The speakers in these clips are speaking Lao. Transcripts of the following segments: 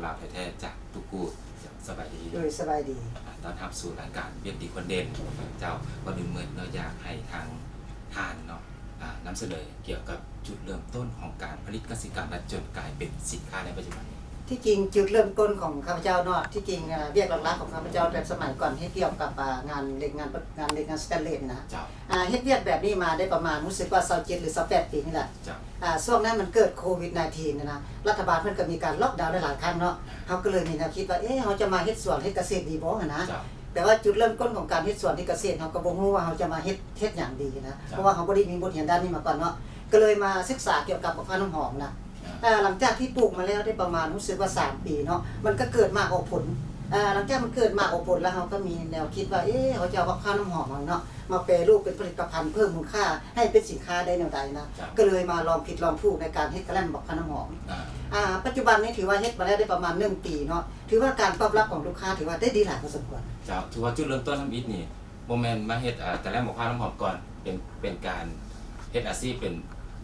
ລາວແທ້ໆ ຈາກຕຸກູດ. ເຈົ້າ ສະບາຍດີ. ໂດຍ ສະບາຍດີ. ອາ ຕ້ອນຮັບສູ່ລາຍການວຽກດີຄົນເດັ່ນ. ເຈົ້າ ກ່ອນອື່ນໝົດເນາະ ຢາກໃຫ້ທາງທ່ານເນາະ ອາ ນຳສະເໜີກ່ຽວກັບຈຸດເລີ່ມຕົ້ນຂອງການຜະລິດກະສິກຳ ແລະ ຈົນກາຍເປັນສິນຄ້າໃນປັດຈຸບັນນີ້. ທີ່ຈິງຈຸດເລີ່ມຕົ້ນຂອງຂ້າພະເຈົ້າເນາະ ທີ່ຈິງ ອາ ວຽກຫຼັກໆຂອງຂ້າພະເຈົ້າແຕ່ສະໄໝກ່ອນ ເຮັດກ່ຽວກັບ ອາ ງານເຫຼັກ ງານ ງານເຫຼັກ ງານສະແຕນເລດນີ້ນະ. ເຈົ້າ. ອາ ເຮັດວຽກແບບນີ້ມາໄດ້ປະມານ ຮູ້ສຶກວ່າຊາວເຈັດ ຫຼື ຊາວແປດປີນີ້ແຫຼະ. ເຈົ້າ. ອາ ຊ່ວງນັ້ນມັນເກີດໂຄວິດ ໜາຍທີນ ຫັ້ນນະ ລັດຖະບານເພິ່ນກໍມີການລັອກດາວຫຼາຍໆຄັ້ງເນາະ. ເຮົາກໍເລີຍມີແນວຄິດວ່າ ເອ ເຮົາຈະມາເຮັດສວນເຮັດກະເສດດີບໍ່ຫັ້ນນະ. ເຈົ້າ. ແຕ່ວ່າຈຸດເລີ່ມຕົ້ນຂອງການເຮັດສວນເຮັດກະເສດ ເຮົາກໍບໍ່ຮູ້ວ່າເຮົາຈະມາເຮັດ ເຮັດຫຍັງດີນະ. ເຈົ້າ. ເພາະວ່າເຮົາບໍ່ໄດ້ມີບົດຮຽນດ້ານນີ້ມາກ່ອນເນາະ ກໍເລີຍມາສຶກສາກ່ຽວກັບບັກພ້າວນ້ຳຫອມນະ. ອ່າ ອ່າ ຫຼັງຈາກທີ່ປູກມາແລ້ວໄດ້ປະມານ ຮູ້ສຶກວ່າສາມປີເນາະ ມັນກໍເກີດໝາກອອກຜົນ. ອ່າ ຫຼັງຈາກມັນເກີດໝາກອອກຜົນແລ້ວ ເຮົາກໍມີແນວຄິດວ່າ ເອ ເຮົາຈະເອົາບັກພ້າວນ້ຳຫອມເຮົາເນາະ ມາແປຮູບເປັນຜະລິດຕະພັນ ເພີ່ມມູນຄ່າໃຫ້ເປັນສິນຄ້າໄດ້ແນວໃດນະ. ເຈົ້າ. ກໍເລີຍມາລອງຜິດລອງຖືກໃນການເຮັດກະແລັມບັກພ້າວນ້ຳຫອມ. ອ່າ ອ່າ ປັດຈຸບັນນີ້ຖືວ່າເຮັດມາແລ້ວໄດ້ປະມານໜຶ່ງປີເນາະ ຖືວ່າການຕອບຮັບຂອງລູກຄ້າຖືວ່າໄດ້ດີຫຼາຍພໍສົມຄວນ. ເຈົ້າ. ຖືວ່າຈຸດເລີ່ມຕົ້ນທຳອິດນີ້ ບໍ່ແມ່ນມາເຮັດ ເອີ ກະແລັມບັກພ້າວນ້ຳຫອມກ່ອນ ເປັນ ເປັນການເຮັດອາຊີບ ເປັນ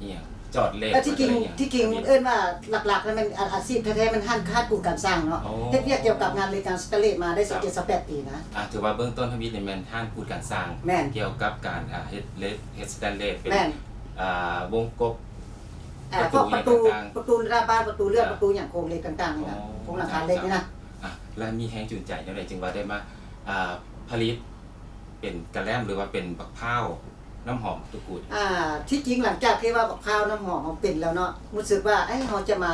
ອີ່ຫຍັງ ຈອດເຫຼັກ ເອີ ທີ່ຈິງ ທີ່ຈິງເອີ້ນວ່າຫຼັກໆ ແລ້ວແມ່ນອາ ອາຊີບແທ້ໆ ແມ່ນຮ້ານຄ້າປູນການຊ່າງເນາະ. ໂອ້ ເຮັດວຽກກ່ຽວກັບງານເຫຼັກ ງານສະແຕນເລດມາໄດ້ ເຈົ້າ ສອງເຈັດ ສອງແປດປີນະ. ອ່າ ຖືວ່າເບື້ອງຕົ້ນທຳອິດນີ້ແມ່ນຮ້ານປູນການຊ່າງ. ແມ່ນ. ກ່ຽວກັບການ ອ່າ ເຮັດເຫຼັກ ເຮັດສະແຕນເລດ ເປັນ ແມ່ນ. ອ່າ ວົງກົບ ອ່າ ປະຕູ ພວກປະຕູ ຫຍັງຕ່າງໆ ປະຕູໜ້າບ້ານ ປະຕູເລື່ອນ ເຈົ້າ ປະຕູຫຍັງ ໂຄງເຫຼັກຕ່າງໆນີ້ນະ. ໂອ້ ໂຄງຫຼັງຄາເຫຼັກນີ້ນະ. ເຈົ້າ. ອ່າ ແລ້ວມີແຮງຈູງໃຈແນວໃດຈຶ່ງວ່າໄດ້ມາ ອ່າ ຜະລິດ ເປັນກະແລັມ ຫຼືວ່າເປັນບັກພ້າວນ້ຳຫອມຕຸກູດ? ອ່າ ທີ່ຈິງຫຼັງຈາກທີ່ວ່າບັກພ້າວນ້ຳຫອມເຮົາເປັນແລ້ວເນາະ ຮູ້ສຶກວ່າ ເອີ ເຮົາຈະມາ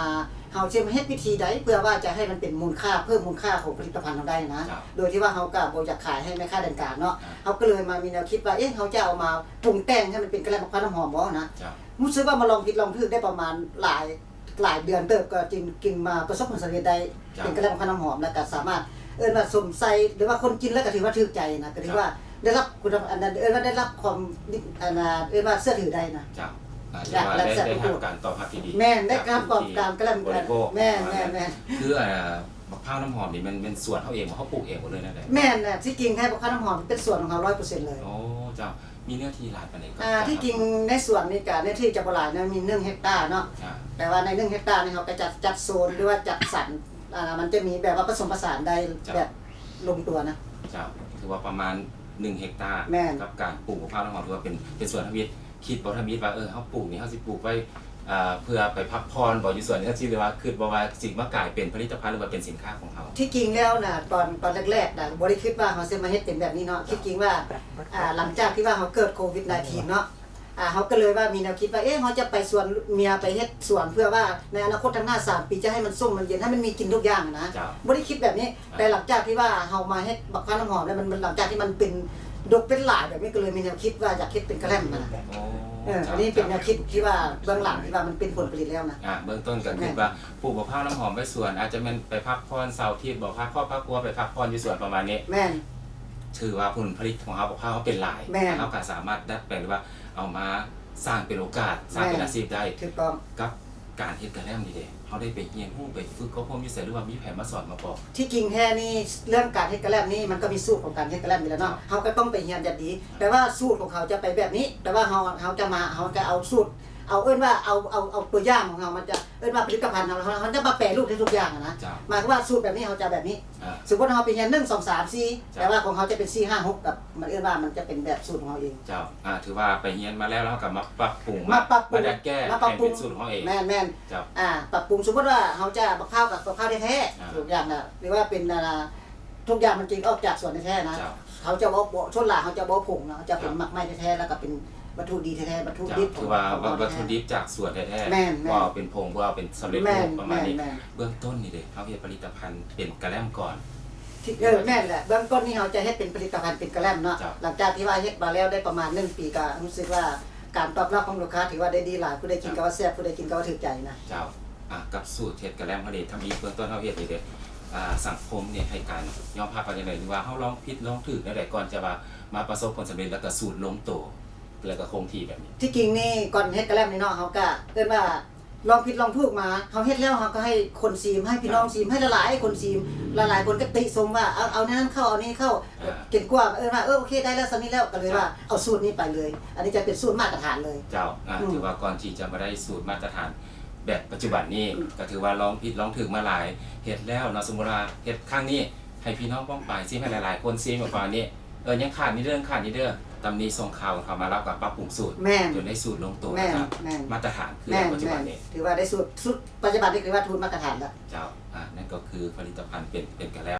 ເຮົາຈະມາເຮັດວິທີໃດ ເພື່ອວ່າຈະໃຫ້ມັນເປັນມູນຄ່າ ເພີ່ມມູນຄ່າຂອງຜະລິດຕະພັນເຮົາໄດ້ນະ. ເຈົ້າ. ໂດຍທີ່ວ່າເຮົາກໍບໍ່ຢາກຂາຍໃຫ້ແມ່ຄ້າແດນກາງເນາະ. ອ່າ. ເຮົາກໍເລີຍມາມີແນວຄິດວ່າ ເອີ ເຮົາຈະເອົາມາປຸງແຕ່ງໃຫ້ມັນເປັນກະແລັມບັກພ້າວນ້ຳຫອມບໍ່ນະ. ເຈົ້າ. ຮູ້ສຶກວ່າມາລອງຜິດລອງຖືກໄດ້ປະມານຫຼາຍ ຫຼາຍເດືອນເຕີບ ກໍຈຶ່ງ ຈຶ່ງມາປະສົບຜົນສຳເລັດໄດ້ ເຈົ້າ ເປັນກະແລັມບັກພ້າວນ້ຳຫອມ ແລ້ວກໍສາມາດ ເອີ້ນວ່າສົມໃສ່ ຫຼືວ່າຄົນກິນແລ້ວກໍຖືວ່າຖືກໃຈນະ ກໍຖືວ່າ ເຈົ້າ ໄດ້ຮັບຄຸນ ອັນນັ້ນ ເອີ້ນວ່າໄດ້ຮັບຄວາມ ອັນນ່າ ເອີ້ນວ່າເຊື່ອຖືໄດ້ນະ. ເຈົ້າ. ອ່າ ຖືວ່າໄດ້ ໄດ້ຮັບການຕອບຮັບທີ່ດີ. ແມ່ນ ໄດ້ຮັບການ ການກະແລັມ ບໍລິໂພກ. ແມ່ນ ແມ່ນ ແມ່ນ. ຄື ອ່າ ບັກພ້າວນ້ຳຫອມນີ້ແມ່ນ ແມ່ນສວນເຮົາເອງບໍ່? ເຮົາປູກເອງໝົດເລີຍແນວໃດ? ແມ່ນນະ ທີ່ຈິງແທ້ບັກພ້າວນ້ຳຫອມເປັນສວນຂອງເຮົາຮ້ອຍເປີເຊັນເລີຍ. ໂອ້ ເຈົ້າ. ມີເນື້ອທີ່ຫຼາຍປານໃດ? ອ່າ ທີ່ຈິງໃນສວນນີ້ກະເນື້ອທີ່ຈະບໍ່ຫຼາຍນະ ມີໜຶ່ງເຮັກຕາເນາະ. ອ່າ. ແຕ່ວ່າໃນໜຶ່ງເຮັກຕານີ້ເຮົາກະຈະຈັດໂຊນ ຫຼືວ່າຈັດສັນ ອ່າ ມັນຈະມີແບບວ່າປະສົມປະສານໄດ້ ເຈົ້າ ແບບລົງຕົວນະ. ເຈົ້າ. ຖືວ່າປະມານໜຶ່ງເຮັກຕາ. ແມ່ນ. ກັບການປູກບັກພ້າວນ້ຳຫອມ ຖືວ່າເປັນ ເປັນສວນທຳອິດ. ຄິດບໍ່ທຳອິດວ່າ ເອີ ເຮົາປູກນີ້ ເຮົາຊິປູກໄວ້ ອ່າ ເພື່ອໄປພັກຜ່ອນບໍ່ ຢູ່ສວນຈັ່ງຊີ້ ຫຼືວ່າຄິດບໍ່ວ່າຊິມາກາຍເປັນຜະລິດຕະພັນ ຫຼືວ່າເປັນສິນຄ້າຂອງເຮົາ? ທີ່ຈິງແລ້ວນະ ຕອນ ຕອນແລກໆນະ ບໍ່ໄດ້ຄິດວ່າເຮົາຊິມາເຮັດເປັນແບບນີ້ເນາະ. ເຈົ້າ. ທີ່ຈິງວ່າ ອ່າ ຫຼັງຈາກທີ່ວ່າເຮົາເກີດໂຄວິດ ໜາຍທີນ ເນາະ ອ່າ ເຮົາກໍເລີຍວ່າມີແນວຄິດວ່າ ເອ ເຮົາຈະໄປຊວນເມຍ ໄປເຮັດສວນ ເພື່ອວ່າໃນອະນາຄົດຂ້າງໜ້າສາມປີ ຈະໃຫ້ມັນຊຸ່ມມັນເຢັນ ໃຫ້ມັນມີກິນທຸກຢ່າງນະ. ເຈົ້າ. ບໍ່ໄດ້ຄິດແບບນີ້. ອ່າ. ແຕ່ຫຼັງຈາກທີ່ວ່າເຮົາມາເຮັດບັກພ້າວນ້ຳຫອມແລ້ວ ມັນ ມັນ ຫຼັງຈາກທີ່ມັນເປັນດົກເປັນຫຼາຍແບບນີ້ ກໍເລີຍມີແນວຄິດວ່າຢາກເຮັດເປັນກະແລັມຫັ້ນນະ. ໂອ້ ເອີ ເຈົ້າ ອັນນີ້ເປັນແນວຄິດທີ່ວ່າເບື້ອງຫຼັງທີ່ວ່າມັນເປັນຜົນຜະລິດແລ້ວນະ. ອ່າ ເບື້ອງຕົ້ນກໍຄິດວ່າ ແມ່ນ ປູກບັກພ້າວນ້ຳຫອມໄວ້ສວນ ອາດຈະແມ່ນໄປພັກຜ່ອນເສົາອາທິດບໍ ພາຄອບພາຄົວໄປພັກຜ່ອນຢູ່ສວນປະມານນີ້. ແມ່ນ. ຖືວ່າຜົນຜະລິດຂອງເຮົາ ບັກພ້າວເຮົາເປັນຫຼາຍ. ແມ່ນ. ເຮົາກໍສາມາດດັດແປງ ຫຼືວ່າເອົາມາສ້າງເປັນໂອກາດ ສ້າງເປັນອາຊີບໄດ້. ແມ່ນ. ຖືກຕ້ອງ. ກັບການເຮັດກະແລັມນີ້ເດ ເຮົາໄດ້ໄປຮຽນຮູ້ໄປຝຶກອົບຮົມຢູ່ໃສ ຫຼືວ່າມີໃຜມາສອນມາບອກ? ທີ່ຈິງແທ້ນີ້ ເລື່ອງການເຮັດກະແລັມນີ້ ມັນກໍມີສູດຂອງການເຮັດກະແລັມຢູ່ແລ້ວເນາະ. ເຈົ້າ. ເຮົາກໍຕ້ອງໄປຮຽນຢ່າງດີ ແຕ່ວ່າສູດຂອງເຂົາຈະໄປແບບນີ້ ແຕ່ວ່າເຮົາ ເຮົາຈະມາ ເຮົາຈະເອົາສູດ ເອົາ ເອີ້ນວ່າເອົາ ເອົາ ເອົາຕົວຢ່າງຂອງເຮົາ ມັນຈະເອີ້ນວ່າຜະລິດຕະພັນເຮົາ ເຮົາ ເຮົາຈະມາແປຮູບໃຫ້ທຸກຢ່າງນະ. ເຈົ້າ. ໝາຍຄວາມວ່າສູດແບບນີ້ເຮົາຈະແບບນີ້. ອ່າ. ສົມມຸດເຮົາໄປຮຽນໜຶ່ງ ສອງ ສາມ ສີ່ ເຈົ້າ ແຕ່ວ່າຂອງເຮົາຈະເປັນສີ່ ຫ້າ ຫົກ ແບບມັນເອີ້ນວ່າມັນຈະເປັນແບບສູດຂອງເຮົາເອງ. ເຈົ້າ. ອ່າ ຖືວ່າໄປຮຽນມາແລ້ວ ເຮົາກໍມາປັບປຸງ ມາປັບປຸງ ມາ ມາດັດແກ້ ມາປັບປຸງ ໃຫ້ເປັນສູດຂອງເຮົາເອງ. ແມ່ນໆ. ເຈົ້າ. ອ່າ ປັບປຸງ ສົມມຸດວ່າເຮົາຈະ ບັກພ້າວກັບບັກພ້າວແທ້ໆ ອ່າ ທຸກຢ່າງນະ ຫຼືວ່າເປັນ ອ່າ ທຸກຢ່າງມັນຈຶ່ງອອກຈາກສວນແທ້ໆນະ. ເຈົ້າ. ເຮົາຈະບໍ່ ບໍ່ ສ່ວນຫຼາຍເຮົາຈະບໍ່ເອົາຜົງເນາະ ເຮົາຈະເອົາເປັນ ເຈົ້າ ໝາກໄມ້ແທ້ໆ ແລ້ວກໍເປັນວັດຖຸດີແທ້ໆ ວັດຖຸດິບ ຖືວ່າ ຂອງ ຂອງ ວັດ ວັດຖຸດິບຈາກສວນແທ້ໆ. ແມ່ນໆ. ບໍ່ເອົາເປັນຜົງ ບໍ່ເອົາເປັນສຳເລັດຮູບ ປະມານນີ້. ແມ່ນໆ. ເບື້ອງຕົ້ນນີ້ເດ ເຮົາເຮັດຜະລິດຕະພັນເປັນກະແລັມກ່ອນ. ເອີ ແມ່ນແຫຼະ ເບື້ອງຕົ້ນນີ້ເຮົາຈະເຮັດເປັນຜະລິດຕະພັນເປັນກະແລັມເນາະ. ເຈົ້າ. ຫຼັງຈາກທີ່ວ່າເຮັດມາແລ້ວໄດ້ປະມານໜຶ່ງປີ ກໍຮູ້ສຶກວ່າການຕອບຮັບຂອງລູກຄ້າຖືວ່າໄດ້ດີຫຼາຍ ຜູ້ໃດກິນກໍວ່າແຊບ ຜູ້ໃດກິນກໍວ່າຖືກໃຈນະ. ເຈົ້າ. ອ່າ ກັບສູດເຮັດກະແລັມເຮົານີ້ ທຳອິດເບື້ອງຕົ້ນເຮົາເຮັດນີ້ເດ ອ່າ ສັງຄົມນີ້ໃຫ້ການຍອມຮັບວ່າຈັ່ງໃດ ຫຼືວ່າເຮົາລອງຜິດລອງຖືກແນວໃດ ກ່ອນຈະວ່າມາປະສົບຜົນສຳເລັດ ແລ້ວກໍສູດລົງໂຕ ແລ້ວກໍຄົງທີ່ແບບນີ້? ທີ່ຈິງນີ້ ກ່ອນເຮັດກະແລັມນີ້ເນາະ ເຮົາກໍເອີ້ນວ່າລອງຜິດລອງຖືກມາ ເຮົາເຮັດແລ້ວເຮົາກໍໃຫ້ຄົນຊີມ ໃຫ້ພີ່ນ້ອງຊີມ ໃຫ້ຫຼາຍໆຄົນຊີມ ຫຼາຍໆຄົນກໍຕິຊົມວ່າ ເອົາ ເອົາແນວນັ້ນເຂົ້າ ເອົານີ້ເຂົ້າ ເອີ ເອີ ເກັ່ງກວ່າ ເອີ້ນວ່າ ເອີ ໂອເຄ ໄດ້ແລ້ວ ສ່ຳນີ້ແລ້ວ ກໍເລີຍວ່າ ເຈົ້າ ເອົາສູດນີ້ໄປເລີຍ ອັນນີ້ຈະເປັນສູດມາດຕະຖານເລີຍ. ເຈົ້າ. ອ່າ ອືມ ຖືວ່າກ່ອນທີ່ຈະມາໄດ້ສູດມາດຕະຖານ ແບບປັດຈຸບັນນີ້ ອືມ ກໍຖືວ່າລອງຜິດລອງຖືກມາຫຼາຍ ເຮັດແລ້ວເນາະ ສົມມຸດວ່າເຮັດຄັ້ງນີ້ ໃຫ້ພີ່ນ້ອງປ້ອງປາຍຊີມໃຫ້ຫຼາຍໆຄົນຊີມອອກມານີ້ ເອີ ຍັງຂາດນີ້ເດີ ຂາດນີ້ເດີ ຕຳໜິສົ່ງຂ່າວເຂົ້າມາ ແລ້ວກໍປັບປຸງສູດ ແມ່ນ ຈົນໄດ້ສູດລົງໂຕ ແມ່ນ ແລ້ວກໍ ແມ່ນ ມາດຕະຖານຄື ແມ່ນ ປັດຈຸບັນນີ້ ແມ່ນ ຖືວ່າໄດ້ສູດ ສູດ ປັດຈຸບັນນີ້ຄືວ່າຖືກມາດຕະຖານແລ້ວ ເຈົ້າ ອ່າ ນັ້ນກໍຄືຜະລິດຕະພັນເປັນ ເປັນກະແລ